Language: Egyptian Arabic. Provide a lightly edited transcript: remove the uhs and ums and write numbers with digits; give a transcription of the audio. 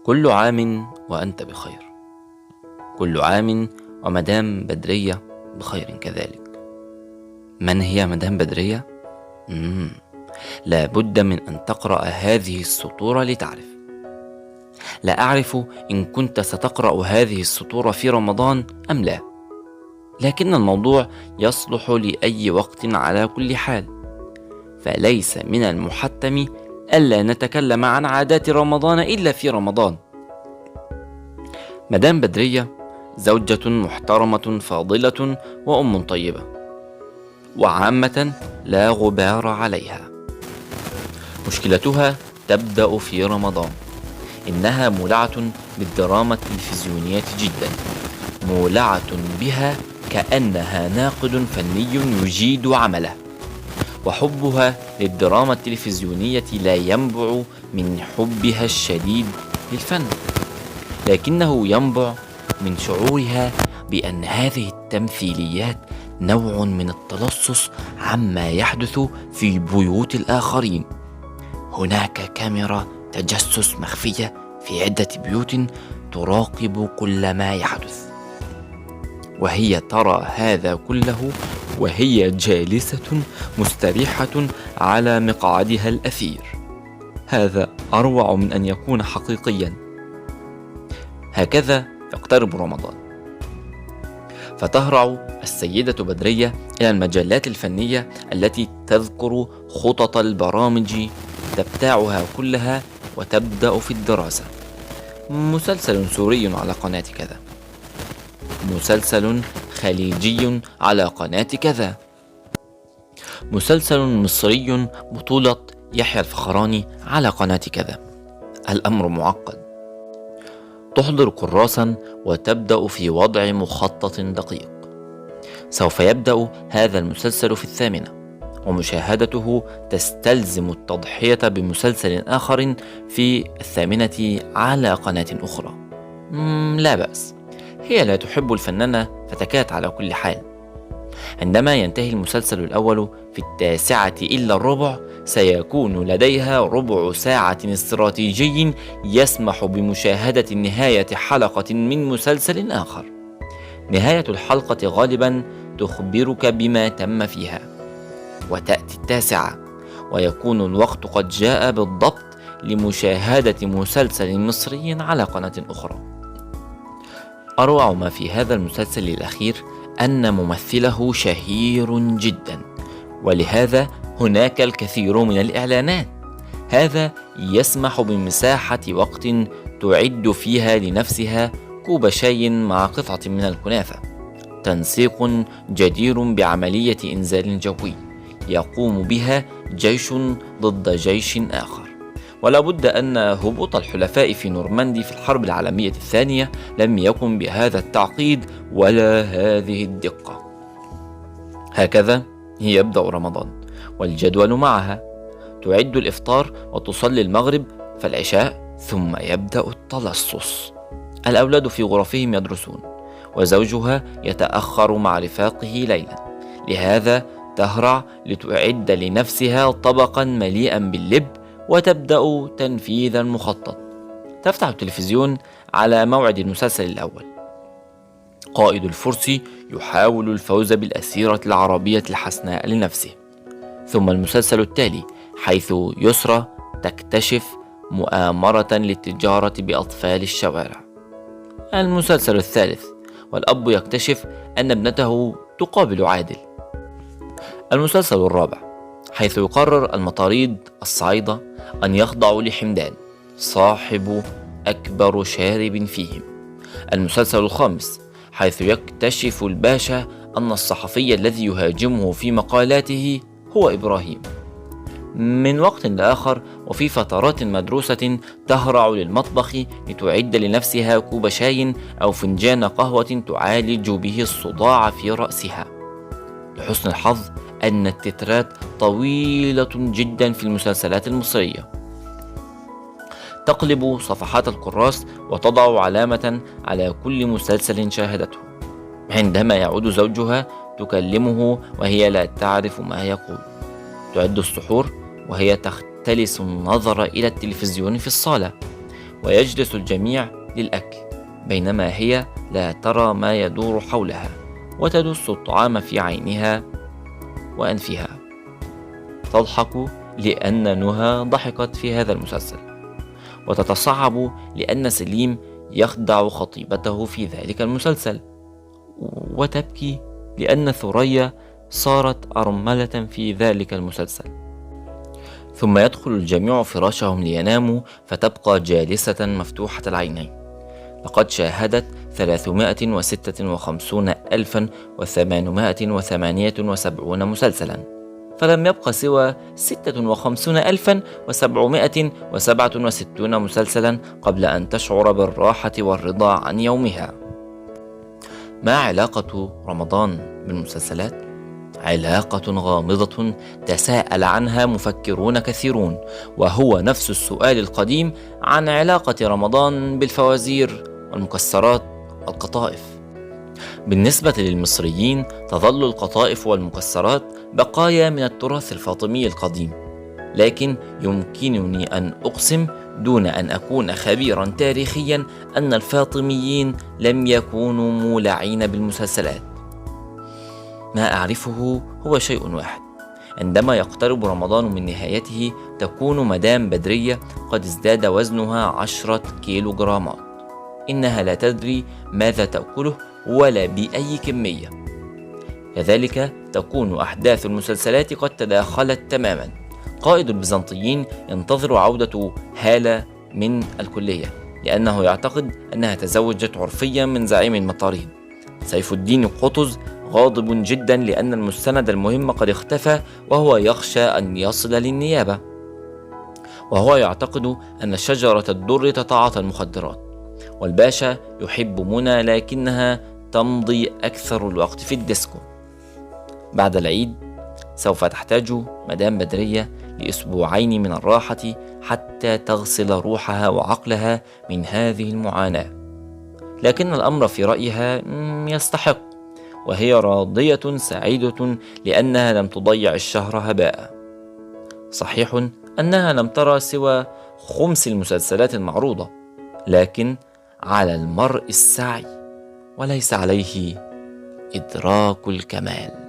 كل عام وأنت بخير، كل عام ومدام بدرية بخير كذلك. من هي مدام بدرية؟ لا بد من أن تقرأ هذه السطور لتعرف. لا أعرف إن كنت ستقرأ هذه السطور في رمضان أم لا، لكن الموضوع يصلح لأي وقت على كل حال، فليس من المحتم ألا نتكلم عن عادات رمضان إلا في رمضان. مدام بدرية زوجة محترمة فاضلة وأم طيبة، وعامة لا غبار عليها. مشكلتها تبدأ في رمضان. إنها مولعة بالدراما التلفزيونية جدا، مولعة بها كأنها ناقد فني يجيد عمله، وحبها للدراما التلفزيونية لا ينبع من حبها الشديد للفن، لكنه ينبع من شعورها بأن هذه التمثيليات نوع من التلصص عما يحدث في بيوت الآخرين. هناك كاميرا تجسس مخفية في عدة بيوت تراقب كل ما يحدث، وهي ترى هذا كله وهي جالسة مستريحة على مقعدها الأثير. هذا أروع من أن يكون حقيقيا. هكذا يقترب رمضان، فتهرع السيدة بدرية إلى المجلات الفنية التي تذكر خطط البرامج، تبتاعها كلها وتبدأ في الدراسة. مسلسل سوري على قناة كذا، مسلسل خليجي على قناة كذا، مسلسل مصري بطولة يحيى الفخراني على قناة كذا. الأمر معقد. تحضر كراسا وتبدأ في وضع مخطط دقيق. سوف يبدأ هذا المسلسل في 8، ومشاهدته تستلزم التضحية بمسلسل آخر في 8 على قناة أخرى. لا بأس، هي لا تحب الفنانة فتكات على كل حال. عندما ينتهي المسلسل الأول في 8:45 سيكون لديها ربع ساعة استراتيجي يسمح بمشاهدة نهاية حلقة من مسلسل آخر. نهاية الحلقة غالبا تخبرك بما تم فيها. وتأتي 9 ويكون الوقت قد جاء بالضبط لمشاهدة مسلسل مصري على قناة أخرى. أروع ما في هذا المسلسل الأخير أن ممثله شهير جدا، ولهذا هناك الكثير من الإعلانات. هذا يسمح بمساحة وقت تعد فيها لنفسها كوب شاي مع قطعة من الكنافة. تنسيق جدير بعملية إنزال جوي يقوم بها جيش ضد جيش آخر. ولا بد أن هبوط الحلفاء في نورماندي في الحرب العالمية الثانية لم يكن بهذا التعقيد ولا هذه الدقة. هكذا يبدأ رمضان والجدول معها. تعد الإفطار وتصلي المغرب فالعشاء، ثم يبدأ التلصص. الأولاد في غرفهم يدرسون، وزوجها يتأخر مع رفاقه ليلا، لهذا تهرع لتعد لنفسها طبقا مليئا باللب وتبدأ تنفيذ المخطط. تفتح التلفزيون على موعد المسلسل الأول. قائد الفرس يحاول الفوز بالأسيرة العربية الحسناء لنفسه. ثم المسلسل التالي، حيث يسرى تكتشف مؤامرة للتجارة بأطفال الشوارع. المسلسل الثالث، والأب يكتشف أن ابنته تقابل عادل. المسلسل الرابع، حيث يقرر المطاريد الصعيدة أن يخضعوا لحمدان صاحب أكبر شارب فيهم. المسلسل الخامس، حيث يكتشف الباشا أن الصحفي الذي يهاجمه في مقالاته هو إبراهيم. من وقت لآخر وفي فترات مدروسة تهرع للمطبخ لتعد لنفسها كوب شاي أو فنجان قهوة تعالج به الصداع في رأسها. لحسن الحظ أن التترات طويلة جدا في المسلسلات المصرية. تقلب صفحات الكراس وتضع علامة على كل مسلسل شاهدته. عندما يعود زوجها تكلمه وهي لا تعرف ما يقول. تعد السحور وهي تختلس النظر إلى التلفزيون في الصالة. ويجلس الجميع للأكل، بينما هي لا ترى ما يدور حولها، وتدس الطعام في عينها وأنفها. تضحك لأن نهى ضحكت في هذا المسلسل، وتتصعب لأن سليم يخدع خطيبته في ذلك المسلسل، وتبكي لأن ثريا صارت أرملة في ذلك المسلسل. ثم يدخل الجميع فراشهم ليناموا، فتبقى جالسة مفتوحة العينين. لقد شاهدت 356,878 مسلسلا، فلم يبق سوى 56,767 مسلسلا قبل أن تشعر بالراحة والرضا عن يومها. ما علاقة رمضان بالمسلسلات؟ علاقة غامضة تساءل عنها مفكرون كثيرون، وهو نفس السؤال القديم عن علاقة رمضان بالفوازير والمكسرات والقطائف. بالنسبة للمصريين تظل القطائف والمكسرات بقايا من التراث الفاطمي القديم، لكن يمكنني أن أقسم دون أن أكون خبيرا تاريخيا أن الفاطميين لم يكونوا مولعين بالمسلسلات. ما أعرفه هو شيء واحد: عندما يقترب رمضان من نهايته تكون مدام بدرية قد ازداد وزنها 10 كيلوغرامات. إنها لا تدري ماذا تأكله ولا بأي كمية. كذلك تكون أحداث المسلسلات قد تداخلت تماما. قائد البيزنطيين ينتظر عودة هالة من الكلية لأنه يعتقد أنها تزوجت عرفيا من زعيم المطاريد. سيف الدين قطز غاضب جدا لأن المستند المهم قد اختفى، وهو يخشى أن يصل للنيابة، وهو يعتقد أن شجرة الدر تتعاطى المخدرات. والباشا يحب منى لكنها تمضي أكثر الوقت في الديسكو. بعد العيد سوف تحتاج مدام بدرية لأسبوعين من الراحة حتى تغسل روحها وعقلها من هذه المعاناة، لكن الأمر في رأيها يستحق، وهي راضية سعيدة لأنها لم تضيع الشهر هباء. صحيح أنها لم ترى سوى 5 المسلسلات المعروضة، لكن على المرء السعي وليس عليه إدراك الكمال.